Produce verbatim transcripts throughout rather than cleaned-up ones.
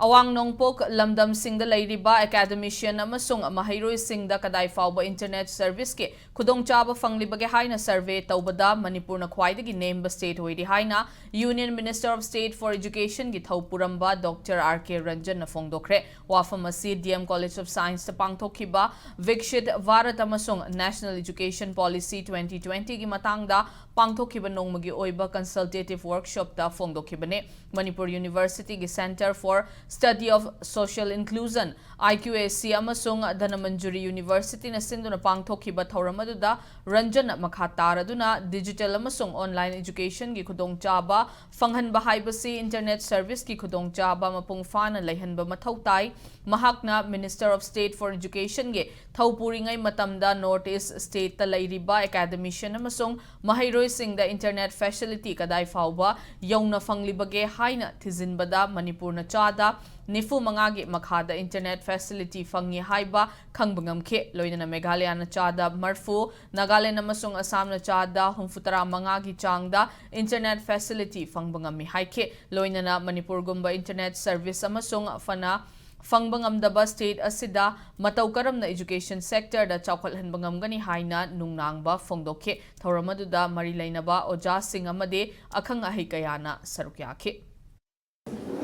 ꯑꯋꯥꯡ ꯅꯣꯡꯄꯣꯛ ꯂꯝꯗꯝꯁꯤꯡꯗ ꯂꯩꯔꯤꯕ ꯑꯦꯀꯥꯗꯃꯤꯁꯤꯌꯟ ꯑꯃꯁꯨꯡ ꯃꯍꯩꯔꯣꯏꯁꯤꯡꯗ ꯀꯗꯥꯏ ꯐꯥꯎꯕ ꯏꯟꯇꯔꯅꯦꯠ ꯁꯔꯚꯤꯁꯀꯤ ꯈꯨꯗꯣꯡꯆꯥꯕ ꯐꯪꯂꯤꯕꯒꯦ ꯍꯥꯏꯅ ꯁꯔꯚꯦ ꯇꯧꯕꯗ ꯃꯅꯤꯄꯨꯔꯅ ꯈ꯭ꯋꯥꯏꯗꯒꯤ ꯅꯦꯝꯕ ꯁ꯭ꯇꯦꯠ ꯑꯣꯏꯔꯤ ꯍꯥꯏꯅ Union Minister of State for Educationꯒꯤ ꯊꯧꯄꯨꯔꯝꯕ ꯗꯣꯛꯇꯔ ꯑꯥꯔ ꯀꯦ ꯔꯟꯖꯟꯅ ꯐꯣꯡꯗꯣꯛꯈ꯭ꯔꯦ꯫ ꯋꯥꯐꯝ ꯑꯁꯤ ꯗꯤ ꯑꯦꯝ ꯀꯣꯂꯦꯖ ꯑꯣꯐ ꯁꯥꯏꯟꯁꯇ ꯄꯥꯡꯊꯣꯛꯈꯤꯕ ꯕꯤꯛꯁꯤꯠ ꯚꯥꯔꯠ ꯑꯃꯁꯨꯡ National Education Policy twenty twentyꯒꯤ ꯃꯇꯥꯡꯗ ꯄꯥꯡꯊꯣꯛꯈꯤꯕ ꯅꯣꯡꯃꯒꯤ ꯑꯣꯏꯕ ꯀꯟꯁꯜꯇꯦꯇꯤꯚ ꯋꯥꯔꯛꯁꯣꯞꯇ ꯐꯣꯡꯗꯣꯛꯈꯤꯕꯅꯤ꯫ ꯃꯅꯤꯄꯨꯔ ꯌꯨꯅꯤꯚꯔꯁꯤꯇꯤꯒꯤ Centre for Study of Social Inclusion, I Q A C, ꯑꯃꯁꯨꯡ ꯙꯅꯃꯟꯖꯨꯔꯤ ꯌꯨꯅꯤꯚꯔꯁꯤꯇꯤꯅ ꯁꯤꯟꯗꯨꯅ ꯄꯥꯡꯊꯣꯛꯈꯤꯕ ꯊꯧꯔꯝ ꯑꯗꯨꯗ ꯔꯟꯖꯟꯅ ꯃꯈꯥ ꯇꯥꯔꯗꯨꯅ ꯗꯤꯖꯤꯇꯦꯜ ꯑꯃꯁꯨꯡ ꯑꯣꯟꯂꯥꯏꯟ ꯑꯦꯖꯨꯀꯦꯁꯟꯒꯤ ꯈꯨꯗꯣꯡꯆꯥꯕ ꯐꯪꯍꯟꯕ ꯍꯥꯏꯕꯁꯤ ꯏꯟꯇꯔꯅꯦꯠ ꯁꯔꯚꯤꯁꯀꯤ ꯈꯨꯗꯣꯡꯆꯥꯕ ꯃꯄꯨꯡ ꯐꯥꯅ ꯂꯩꯍꯟꯕ ꯃꯊꯧ ꯇꯥꯏ꯫ ꯃꯍꯥꯛꯅ Minister of State for Educationꯒꯤ ꯊꯧꯄꯨꯔꯤꯉꯩ ꯃꯇꯝꯗ North East ꯁ꯭ꯇꯦꯠꯇ ꯂꯩꯔꯤꯕ ꯑꯦꯀꯥꯗꯃꯤꯁꯤꯌꯟ ꯑꯃꯁꯨꯡ ꯃꯍꯩꯔꯣꯏꯁꯤꯡꯗ ꯏꯟꯇꯔꯅꯦꯠ ꯐꯦꯁꯤꯂꯤꯇꯤ ꯀꯗꯥꯏ ꯐꯥꯎꯕ ꯌꯧꯅ ꯐꯪꯂꯤꯕꯒꯦ ꯍꯥꯏꯅ ꯊꯤꯖꯤꯟꯕꯗ ꯃꯅꯤꯄꯨꯔꯅ ꯆꯥꯗ ꯅꯤꯐꯨ ꯃꯉꯥꯒꯤ ꯃꯈꯥꯗ ꯏꯟꯇꯔꯅꯦꯠ ꯐꯦꯁꯤꯂꯤꯇꯤ ꯐꯪꯉꯤ ꯍꯥꯏꯕ ꯈꯪꯕ ꯉꯝꯈꯤ꯫ ꯂꯣꯏꯅꯅ ꯃꯦꯘꯥꯂꯌꯥꯅ ꯆꯥꯗ ꯃꯔꯐꯨ, ꯅꯥꯒꯥꯂꯦꯟ ꯑꯃꯁꯨꯡ ꯑꯁꯥꯝꯅ ꯆꯥꯗ ꯍꯨꯝꯐꯨ ꯇꯔꯥ ꯃꯉꯥꯒꯤ ꯆꯥꯡꯗ ꯏꯟꯇꯔꯅꯦꯠ ꯐꯦꯁꯤꯂꯤꯇꯤ ꯐꯪꯕ ꯉꯝꯃꯤ ꯍꯥꯏꯈꯤ꯫ ꯂꯣꯏꯅꯅ ꯃꯅꯤꯄꯨꯔꯒꯨꯝꯕ ꯏꯟꯇꯔꯅꯦꯠ ꯁꯔꯚꯤꯁ ꯑꯃꯁꯨꯡ ꯐꯅ ꯐꯪꯕ ꯉꯝꯗꯕ ꯁ꯭ꯇꯦꯠ ꯑꯁꯤꯗ ꯃꯇꯧ ꯀꯔꯝꯅ ꯑꯦꯖꯨꯀꯦꯁꯟ ꯁꯦꯛꯇꯔꯗ ꯆꯥꯎꯈꯠꯍꯟꯕ ꯉꯝꯒꯅꯤ ꯍꯥꯏꯅ ꯅꯨꯡꯅꯥꯡꯕ ꯐꯣꯡꯗꯣꯛꯈꯤ꯫ ꯊꯧꯔꯝ ꯑꯗꯨꯗ ꯃꯔꯤ ꯂꯩꯅꯕ ꯑꯣꯖꯥꯁꯤꯡ ꯑꯃꯗꯤ ꯑꯈꯪ ꯑꯍꯩ ꯀꯌꯥꯅ ꯁꯔꯨꯛ ꯌꯥꯈꯤ꯫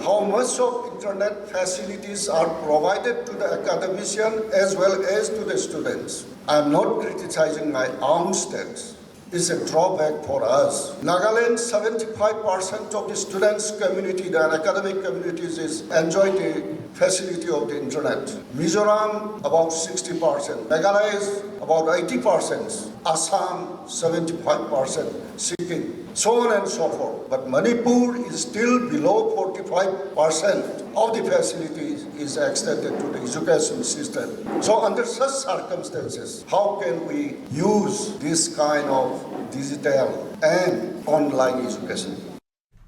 How much of internet facilities are provided to the academician as well as to the students? I am not criticizing my own state. Is a drawback for us. Nagaland, seventy-five percent of the students community, the academic communities is enjoy the facility of the internet. Mizoram, about sixty percent. Meghalaya is about eighty percent. Assam, seventy-five percent. Sikkim, so on and so forth. But Manipur is still below forty-five percent of the facilities is extended to the education system. So under such circumstances, how can we use this kind of digital and online education?